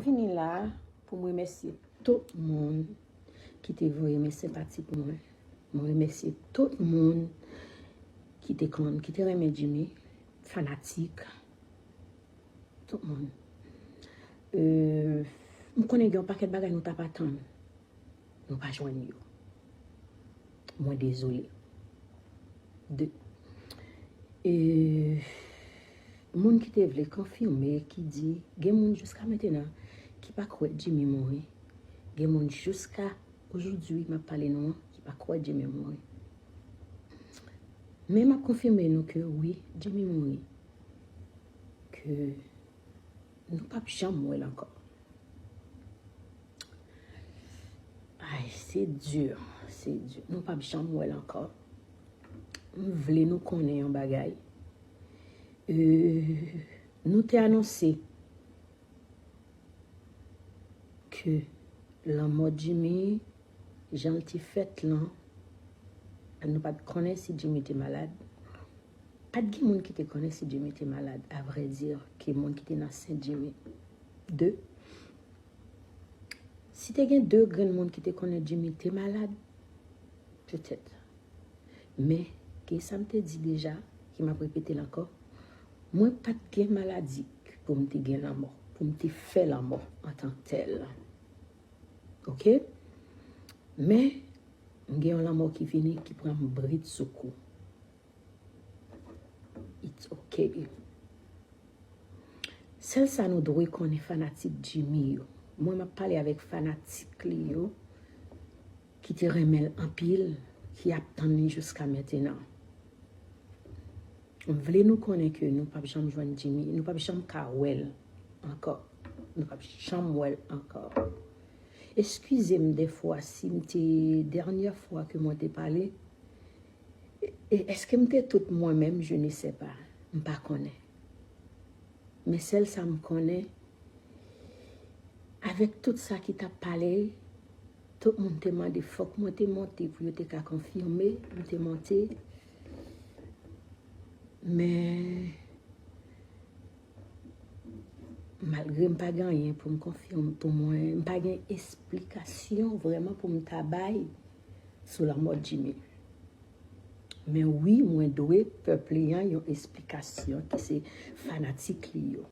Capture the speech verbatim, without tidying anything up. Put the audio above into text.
Vini la pou m remèsye tout moun ki te voye men senpati pou mwen. Mwen remèsye tout moun ki te konn, ki te renmen Jimmy, fanatik, tout moun. Euh, m konnen gen yon pakèt bagay nou t ap atann. Nou pa jwenn yo. Mwen dezole. De. E, moun ki te vle konfime, ki di, gen moun jiska mentenan ki pa kwè Jimmy mouri. Gen moun jiska ojodwi m ap pale nou an ki pa kwè Jimmy mouri. Men m ap konfime nou ke wi, Jimmy mouri. Ke nou p ap janm wè l ankò. Ay, se di, se di. Nou p ap janm wè l ankò. M vle nou konnen yon bagay. Euh, nou te anonse ke lanmò Jimmy, jan l te fèt lan, nou pa t konnen si Jimmy te malad. Pa t gen moun ki te konnen si Jimmy te malad, a vrè di, ke moun ki te nan sen Jimmy. De, si te gen de grenn moun ki te konnen Jimmy te malad, petèt. Men, ke sa m te di deja, ke m ap repete l ankò, mwen pa t gen maladi pou m te gen lanmò, pou m te fè lanmò antanktèl. Oke? Men, m gen yon lanmò ki vini, ki pran m bridsoukou. It's okay. Sèl sa nou dwe konnen fanatik Jimmy yo. Mwen, m ap pale avèk fanatik li yo ki te renmen l anpil, ki ap tann li jiska mentenan. M vle nou konnen ke nou p ap janm jwenn Jimmy, nou p ap janm ka wè l ankò. Nou p ap janm wè l ankò. Eskize m dèfwa si m te, dènyè fwa ke mwen te pale, e, èske m te tout mwen menm, je ne sais pas. M pa konnen. Men sèl sa m konnen, avèk tout sa ki t ap pale, tout moun te mande fòk mwen te monte pou yo te ka konfime m te monte. Men, malgre m pa gen anyen pou m konfime pou mwen, m pa gen esplikasyon vrèman pou m ta bay sou lanmò Jimmy. Men wi, mwen dwe pèp li an yon esplikasyon ki se fanatik li yo.